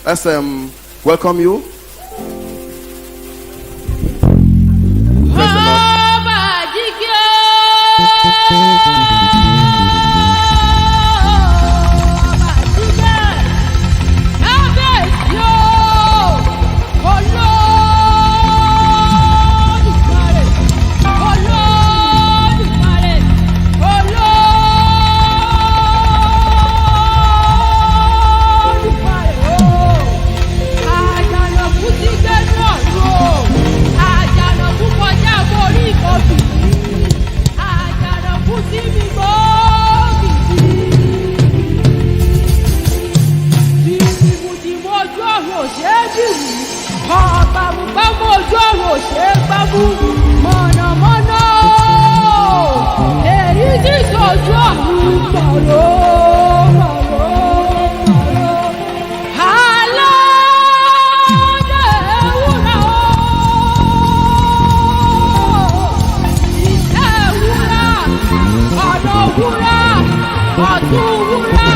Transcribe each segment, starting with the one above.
Let's welcome you. Praise the Lord. Ọba àjíkí o. Ọba àjíkẹ́. Kábíyèsí o. Olódùmarè. Olódùmarè. Olódùmarè o. Àjànàkú ti gbẹ́nu ọ̀run o. Àjànàkú kọjá borí ìkọbì. Àjànàkú tí mi gbóògì. Dìbìmùdìmù ojú ọ̀run ò ṣe é dìrù. Ọ̀gbàmùgbàmù ojú ọ̀run ò ṣe é gbámú. Mọ̀nàmọ́ná o. Èyí tí sojú ọ̀run mọ̀rọ̀ mọ̀rọ̀ mọ̀rọ̀. Aládé wúrà o. Ìtẹ́ wúrà, ọ̀nà wúrà, ọ̀tún wúrà,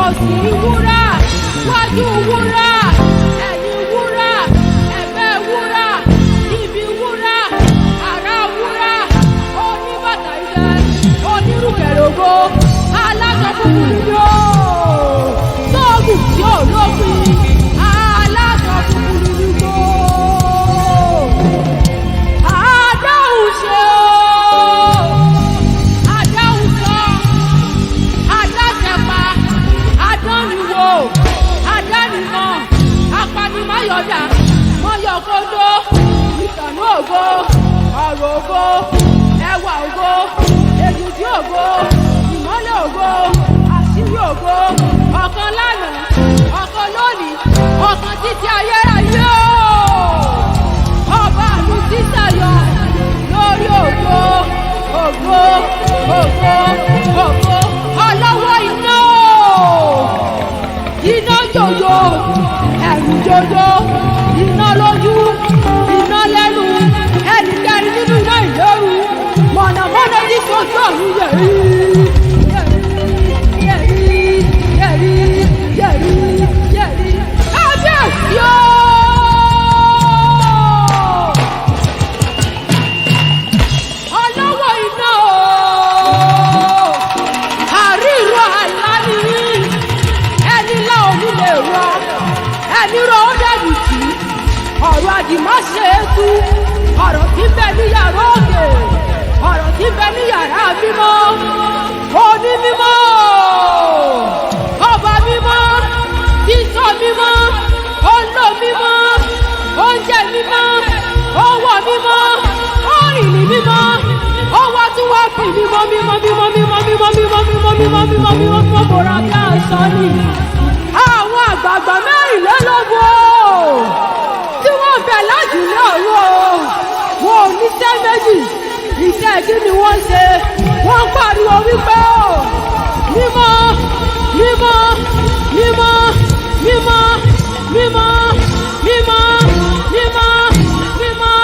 òsì wúrà, wájú wúrà, ẹ̀yìn wúrà, ẹ̀gbẹ́ wúrà, ibi wúrà, àrá wúrà, oníbàtà ilẹ̀, onírúkẹ̀rẹ̀ ògo, aláṣọ funfun nínú tóògùn tí ò lópin, aláṣọ funfun nínú gbòó. Àdáhùn ṣe o, àdáhùn sọ, adáṣẹpa, adánìwò, adánimọ̀, apanimáyọ̀dà, mọ́yọ̀kóńdó, ìtànú ògo, ọ̀rọ̀ ògo, ẹwà ògo, èdìdí ògo, ìmọ́lẹ̀ ògo, àṣírí ògo, ọ̀kan lánàá, ọ̀kan lónìí, ọ̀kan títí ayérayé o. Ọba mi títayọ lórí ògo, ògo, ògo, ògo, ọlọ́wọ́ iná o. Iná jòjò, ẹ̀rù jòjò, iná lójú, iná lẹ́nu, ẹnìkẹ́ni nínú iná ìlóru, mọ̀nàmọ́ná ní sojú ọ̀run yẹ̀rí, yẹ̀rí, yẹ̀rí, yẹ̀rí, yẹ̀rí, kábíyèsí o. Ọlọ́wọ́ iná o, àríro àlá ni ẹni lá òní lè rọ, ẹni rọ ó dẹ̀bì tì í. Ọ̀rọ̀ àdìmọ́ṣe é tú, ọ̀rọ̀ tí ń bẹ ní yàrá òkè, ọ̀rọ̀ tí ń bẹ ní yàrá mímọ́, òní mímọ́, ọba mímọ́, títọ́ mímọ́, ọlọ́ mímọ́, oúnjẹ mímọ́, ọwọ́ mímọ́, ọ̀rìnì mímọ́, ọwọ́ tí wọ́n fi mímọ́ mímọ́ mímọ́ mímọ́ mímọ́ mímọ́ mímọ́ mímọ́ mímọ́ mímọ́ mímọ́ bòrà bí aṣọ ni. Àwọn àgbààgbà 24 tí wọ́n bẹ̀ láti ní ọ̀run o, wọn ò níṣẹ́ méjì, iṣẹ́ kí ni wọ́n ṣe? Wọ́n pariwo wípé o, mímọ́, mímọ́, mímọ́, mímọ́, mímọ́, mímọ́, mímọ́, mímọ́, mímọ́,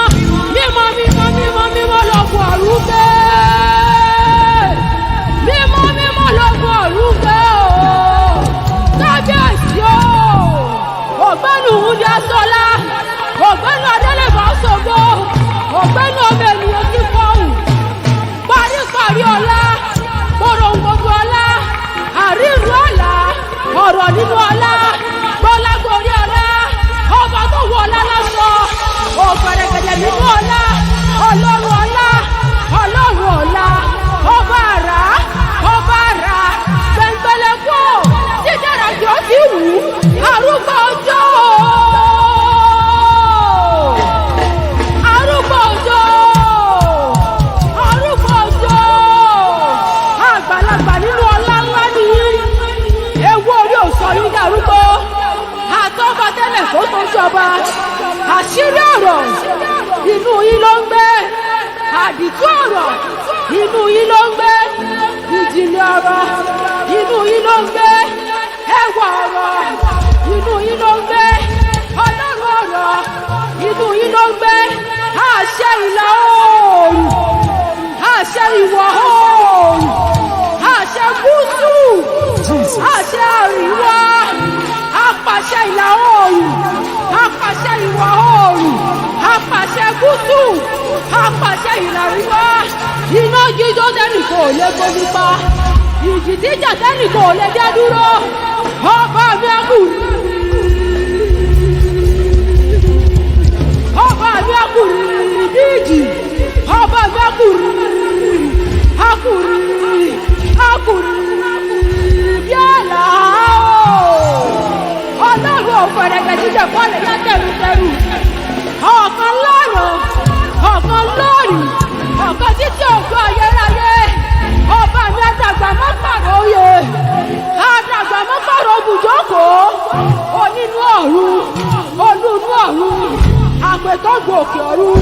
mímọ́, mímọ́, mímọ́ lọ́gùn ọ̀run gbé. Mímọ́, mímọ́ lọ́gùn ọ̀run gbé o. Kábíyèsí o. Ògbẹ́nu Wúndí Aṣọ́lá. Ògbẹ́nu Adélèbọ̀ Ṣògo. Ògbẹ́nu ọmọ ènìyàn ti fọhùn. Paríparí ọlá. Porongodo ọlá. Àrírú ọ̀la. Ọ̀rọ̀ nínú ọlá. Bọ́lágorí ọlá. Ọba tó wọ ọlá lásọ. Òfẹ̀rẹ̀gẹ̀dẹ̀ nínú ọlá. Ọlọ́run ọlá. Ọlọ́run ọlá. Ọba àrá. Ọba àrá. Gbẹ̀ngbẹ̀lẹ̀kọ́. Dídára jọ ti wù ú. Arúgbó ọjọ́. Arúgbó ọjọ́. Arúgbó ọjọ́. Àgbàlagbà nínú ọlá ńlá nìyí. Ewu orí òsọ yín darúgbó. Àtọ́ba tẹ́lẹ̀ kó tó jọba. Àṣírí ọ̀rọ̀ inú yín ló ń gbé. Àdìtú ọ̀rọ̀ inú yín ló ń gbé. Ìjìnlẹ̀ ọ̀rọ̀ inú yín ló ń gbé. Ẹwà ọ̀rọ̀ inú yín ló ń gbé. Ọlọ́run ọ̀rọ̀ inú yín ló ń gbé. Àṣẹ ìlà oòrùn, àṣẹ ìwọ̀ oòrùn, àṣẹ gúúsù, àṣẹ àríwá. Apàṣẹ ìlà oòrùn, apàṣẹ ìwọ̀ oòrùn, apàṣẹ gúúsù, apàṣẹ ìlà àríwá. Iná jíjó tẹ́nì kò lè fomi pa, ìjì tíjà tẹ́nì kò lè dá dúró. Ọba mi akú, ọba mi akú bí ìjì, ọba mi akú, akú, akú bí àlá o. Ọlọ́run ò fẹ̀rẹ̀gẹ̀ jíjẹ̀ fọ́lẹ̀ yá tẹrutẹru. Ọ̀kan lọ́rọ̀, ọ̀kan lórí, ọ̀kan títí ògo ayérayé. Ọba mi àdàgbà má pàrọ̀ oyè, àdàgbà má pàrọ̀ bùjókòó. Onínú ọ̀run, olúnú ọ̀run, àpètọ́gùn òkè ọ̀run,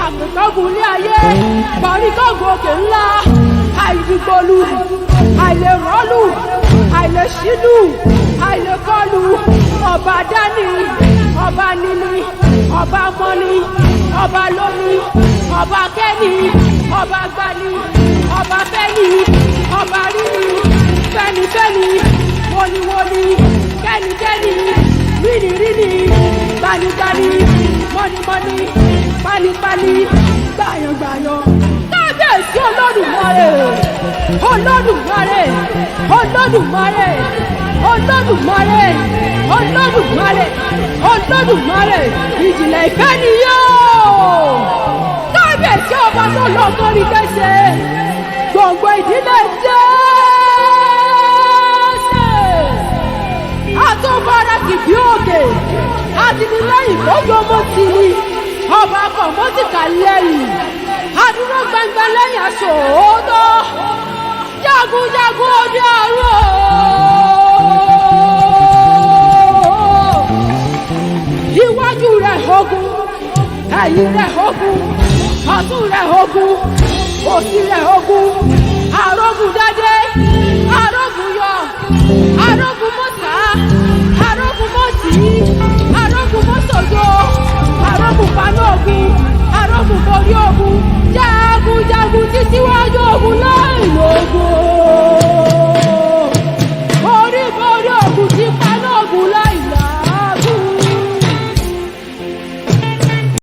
àpètọ́gùn ilé ayé, pọ̀ríkọ́gùn òkè ńlá, àìdìgbòlù, àìlèrọ́lù, àìlèṣílù, àìlèkọlù, ọba dání, ọba níní, ọba mọ́ni, ọba lóní, ọba kẹ́ni, ọba gbani, ọba fẹ́ni, ọba ríni, fẹ́nifẹ́ni, wọniwọni, kẹ́nikẹ́ni, ríniríni, gbanigbani, mọ́nimọ́ni, panipani, gbàyàngbàyàn. Kábíyèsí Olódùmarè, Olódùmarè, Olódùmarè, Olódùmarè, Olódùmarè, Olódùmarè, ìjìnlẹ̀ ìfẹ́ ni yóò. Kábíyèsí ọba tó lọ kọrin kẹsẹ̀, gbòǹgbò ìdílé Jésè. Àtúbọ̀rẹ̀ kìkì òkè, àtìlẹ́yìn lójú ọmọ tì ní, ọba kọ̀mọ́tìkà lẹ́yìn, àdúró gbangba lẹ́yìn aṣọ òótọ́, jagunjagun òde ọ̀run o. Iwájú rẹ̀ ogun, ẹ̀yìn rẹ̀ ogun, ọ̀tún rẹ̀ ogun, òsì rẹ̀ ogun.